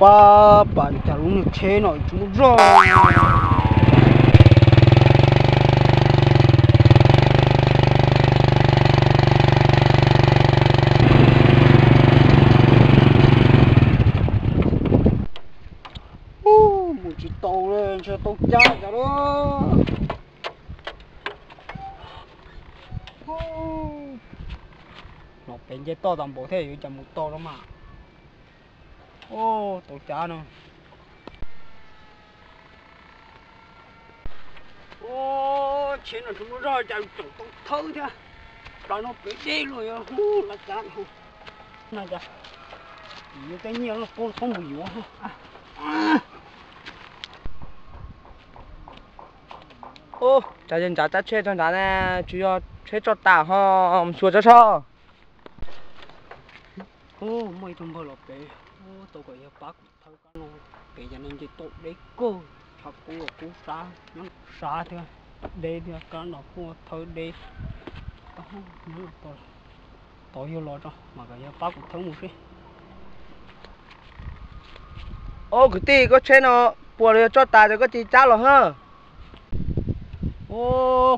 Ab, pam cas lub niag tsheb no tsis muaj zog. Mus tsis tau li, ntshe tau cab cas lawm. Los pem nce toj tas npaum thiab yuav cas mus tau no mas. Tau cab no. Tsheb no tsis muaj zog cas tseem tau thawb thiab. Plaws no pem deb luaj yog hu la cab no. No cas yuav tej nyiaj no pub txhob mus yuav. Ub, cas nrad cab tsheb txog nrad na, tsis yog tsheb tso tas ho mus xyuas tso tso. Muaj ib tug npawg los pem, tau kom yawg pab kuv thawb kab no, pem cas no nce toj deb kawg, tshav kub los kub sab, nyob sab thiab, deb thiab, kab no kuj thawb deb. Tos yawg los tso mas kom yawg pab kuv thawb mus seb. Ob kwv tij, koj tsheb no puas yog tso tas ces koj cia li cab los hab.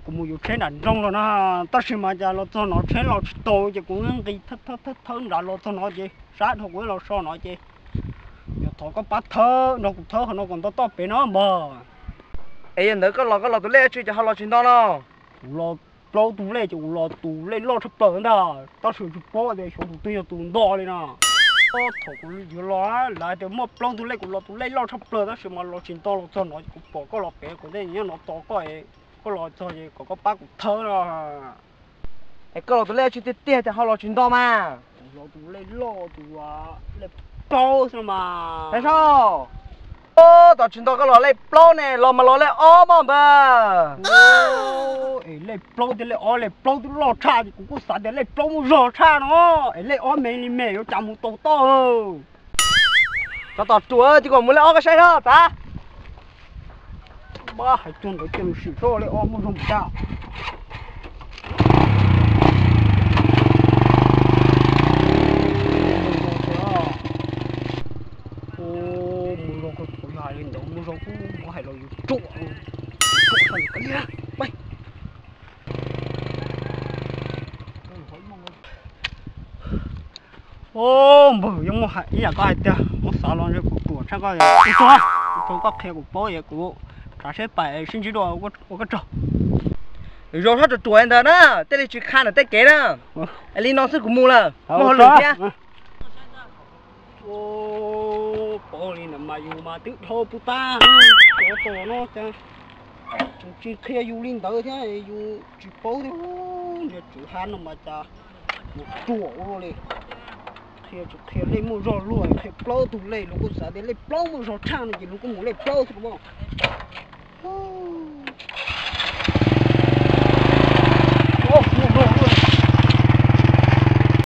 Kuv mus yuav tsheb nram nroog los na, tab sis mas cas los txog no tsheb los tsis tau ces kuv nqis thawb thawb nrad los txog no ces sab dhau, kuv los so no ces yog thov koj pab thawb nrog kuv thawb qhov no kom nto toj pem no npawg. Es yog ntawd koj los koj los tus lej dab tsi ces ho los tsis nto no? Kuv los plaub tus lej ces kuv los tus lej loj tshaj plaws ntag, tab sis tsis paub tias xyov tus twg yog tus nto li no. Thaum kuv yuav los lawv hais tias muaj plaub tug lej, kuv los tus lej loj tshaj plaws tab sis mas los tsis nto, los txog no ces kuv pom koj los pem, kuv thiaj nyob no tos koj, koj los txog ces kom koj pab kuv thawb no. Es koj los tus lej dab tsi tiag tiag ces ho los tsis nto mas? Kuv los tus lej loj, tus lej plaub xwb no mas. Saib seb, tos tsis nto koj los lej plaub ne, los mas los lej ob mog npawg. Es lej plaub thiab lej ob, lej plaub twb loj tshaj ces kuv kuj xav tias lej plaub muaj zog tshaj no, es lej ob me li me yuav cas mus tau toj. Tso tos ruam, cia kuv mus lej ob koj saib seb tav. Pab hais cuag ntawd cia mus sim seb lej ob muaj zog npaum cas. Mus zog, kuv yog hais li ntawd muaj zog kuj muab hais los yus ruam, ruam sab li kav liam. Npawg, yeej muaj hais ib yam koj hais tiag, muab xav los ntshe kuv ruam tshaj koj, kuv tso, kuv tso koj qhia kuv paub es kuv rov seb pais sib ntsib dua ua koj tsaug. Zoo sab ruam ruam ntawd na, thiaj li tsis qha ntawm tej kev na. Li no xwb kuv mus lawm, muaj hauj lwm thiab. Paub li ntawd mas yus mas twb dhau puv tag, tsov tom no cas tseem tsis qhia yus li ntawd thiab, yus tsis paub thiab. Niag tswv hab no mas cas mus ruam ua luaj li. Qhia tsis qhia lej muaj zog luaj, qhia plaub tug lej, luag kuj xav tias lej plaub muaj zog tshaj no ces luag kuj mus lej plaub xwb los mas.